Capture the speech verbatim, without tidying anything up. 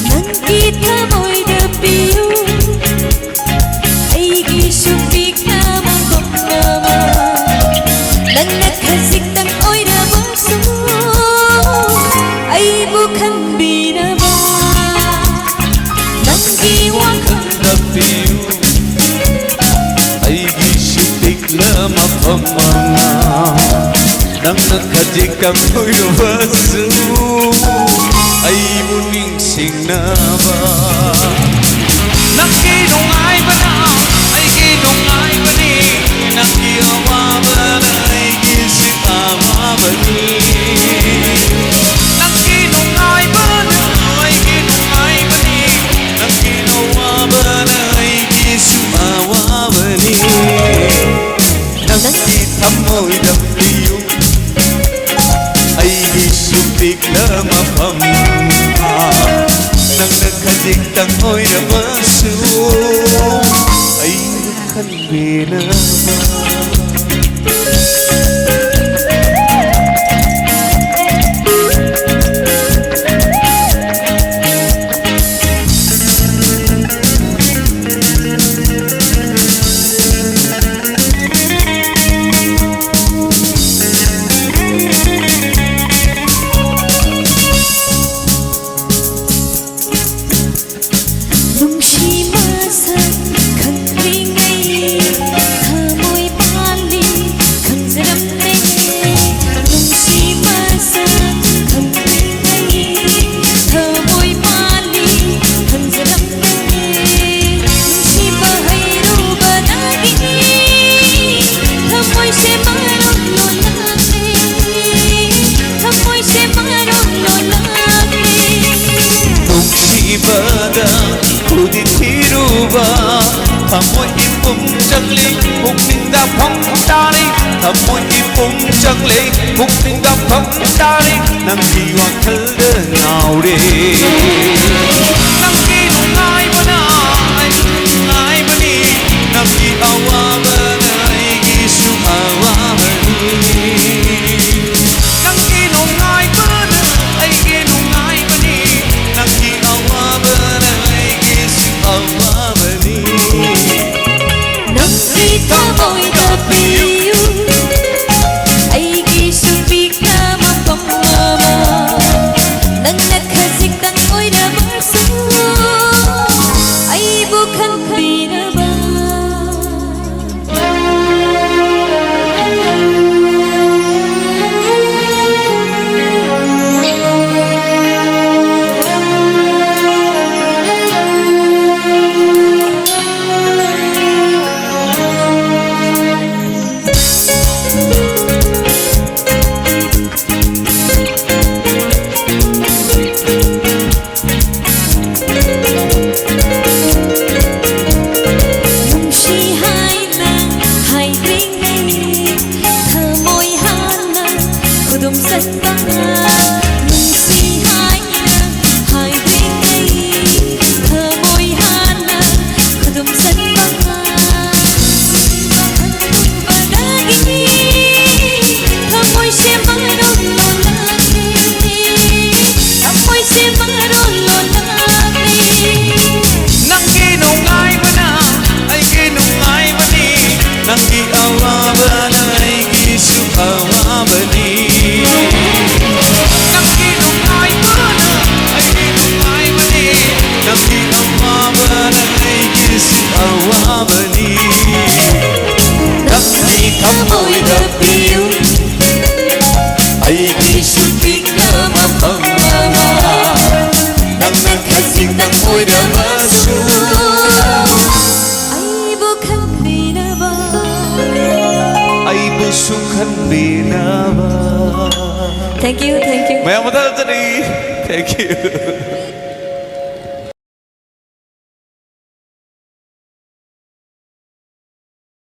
ꯅꯪꯒꯤ ꯊꯃꯣꯏꯗ ꯄꯤꯌꯨ, ꯑꯩꯒꯤꯁꯨ ꯄꯤꯛꯅ ꯃꯐꯝ ꯑꯃ꯫ ꯅꯪꯅ ꯈꯖꯤꯛꯇꯪ ꯑꯣꯏꯔꯕꯁꯨ ꯑꯩꯕꯨ ꯈꯟꯕꯤꯅꯕ, ꯅꯪꯒꯤ ꯋꯥꯈꯜꯗ ꯄꯤꯌꯨ, ꯑꯩꯒꯤꯁꯨ ꯄꯤꯛꯅ ꯃꯐꯝ ꯑꯃ꯫ ꯅꯪꯅ ꯈꯖꯤꯛꯇꯪ ꯑꯣꯏꯔꯕꯁꯨ ꯑꯩꯕꯨ ꯅꯤꯡꯁꯤꯡꯅꯕ꯫ ꯅꯪꯒꯤ ꯅꯨꯡꯉꯥꯏꯕꯅ ꯑꯩꯒꯤ ꯅꯨꯡꯉꯥꯏꯕꯅꯤ, ꯅꯪꯒꯤ ꯑꯋꯥꯕꯅ ꯑꯩꯒꯤꯁꯨ ꯑꯋꯥꯕꯅꯤ꯫ ꯅꯪꯒꯤ ꯅꯨꯡꯉꯥꯏꯕꯅ ꯑꯩꯒꯤ ꯅꯨꯡꯉꯥꯏꯕꯅꯤ, ꯅꯪꯒꯤ ꯑꯋꯥꯕꯅ ꯑꯩꯒꯤꯁꯨ ꯑꯋꯥꯕꯅꯤ꯫ ꯅꯪꯒꯤ ꯊꯃꯣꯏꯗ ꯄꯤꯌꯨ, ꯑꯩꯒꯤꯁꯨ ꯄꯤꯛꯅ ꯃꯐꯝ ꯑꯃ꯫ ꯅꯪꯅ ꯈꯖꯤꯛꯇꯪ ꯑꯣꯏꯔꯕꯁꯨ ꯑꯩꯕꯨ ꯈꯟꯕꯤꯅꯕ꯫ ꯅꯨꯡꯁꯤ ꯃꯁꯛ ꯈꯪꯂꯤꯉꯩ ꯊꯃꯣꯏ ꯊꯤꯔꯨꯕ ꯊꯃꯣꯏ ꯏꯄꯨꯝ ꯆꯪꯂꯤ, ꯄꯨꯛꯅꯤꯡꯗ ꯐꯪ ꯇꯥꯔꯤ꯫ ꯊꯃꯣꯏ ꯏꯄꯨꯝ ꯆꯪꯂꯤ, ꯄꯨꯛꯅꯤꯡꯗ ꯐꯪ ꯇꯥꯔꯤ꯫ ꯅꯪꯒꯤ ꯋꯥꯈꯜꯗ ꯉꯥꯎꯔꯦ꯫ ꯅꯪꯒꯤ ꯅꯨꯡꯉꯥꯏꯕꯅ ꯑꯩꯒꯤ ꯅꯨꯡꯉꯥꯏꯕꯅꯤ꯫ ꯅꯪꯒꯤ ꯑꯋꯥꯕꯅ ꯑꯩꯒꯤꯁꯨ ꯑꯋꯥꯕꯅꯤ꯫ ꯅꯪꯒꯤ ꯅꯨꯡꯉꯥꯏꯕꯅ ꯑꯩꯒꯤ ꯅꯨꯡꯉꯥꯏꯕꯅꯤ꯫ ꯅꯪꯒꯤ ꯑꯋꯥꯕꯅ ꯑꯩꯒꯤꯁꯨ ꯑꯋꯥꯕꯅꯤ꯫ ꯅꯪꯒꯤ ꯊꯃꯣꯏꯗ ꯄꯤꯌꯨ, ꯑꯩꯒꯤꯁꯨ ꯄꯤꯛꯅ ꯃꯐꯝ ꯑꯃ꯫ ꯅꯪꯅ ꯈꯖꯤꯛꯇꯪ ꯑꯣꯏꯔꯕꯁꯨ ꯑꯩꯕꯨ ꯈꯟꯕꯤꯅꯕ꯫ ꯅꯨꯡꯁꯤ ꯍꯥꯏꯅ ꯍꯥꯏꯔꯤꯉꯩ, ꯊꯃꯣꯏ ꯍꯥꯟꯅ ꯈꯨꯗꯨꯝ ꯆꯟꯕ꯫ ꯅꯨꯡꯁꯤ ꯍꯥꯏꯅ ꯍꯥꯏꯔꯤꯉꯩ, ꯊꯃꯣꯏ ꯍꯥꯟꯅ ꯈꯨꯗꯨꯝ ꯆꯟꯕ꯫ ꯈꯪꯕꯗꯒꯤ ꯊꯃꯣꯏꯁꯦ ꯃꯔꯨꯝ ꯂꯣꯟꯅꯈꯤ꯫ ꯊꯃꯣꯏꯁꯦ ꯃꯔꯣꯜ ꯂꯣꯟꯅꯕꯤ꯫ ꯅꯪꯒꯤ ꯅꯨꯡꯉꯥꯏꯕꯅ ꯑꯩꯒꯤ ꯅꯨꯡꯉꯥꯏꯕꯅꯤ꯫ ꯅꯪꯒꯤ ꯑꯋꯥꯕꯅ ꯑꯩꯒꯤꯁꯨ ꯑꯋꯥꯕꯅꯤ꯫ ꯅꯪꯒꯤ ꯅꯨꯡꯉꯥꯏꯕꯅ ꯑꯩꯒꯤ ꯅꯨꯡꯉꯥꯏꯕꯅꯤ꯫ ꯅꯪꯒꯤ ꯑꯋꯥꯕꯅ ꯑꯩꯒꯤꯁꯨ ꯑꯋꯥꯕꯅꯤ꯫ ꯅꯪꯒꯤ ꯊꯃꯣꯏꯗ ꯄꯤꯌꯨ꯫ ꯑꯩꯒꯤꯁꯨ ꯄꯤꯛꯅ ꯃꯐꯝ ꯑꯃ, ꯅꯪꯅ ꯈꯖꯤꯛꯇꯪ ꯑꯣꯏꯔꯕꯁꯨ ꯑꯩꯕꯨ ꯈꯟꯕꯤꯅꯕ꯫ ꯑꯩꯕꯨꯁꯨ ꯈꯟꯕꯤꯅꯕ꯫ Thank you, thank you. ꯃꯌꯥꯝ ꯑꯃ ꯊꯥꯒꯠꯆꯔꯤ꯫ Thank you.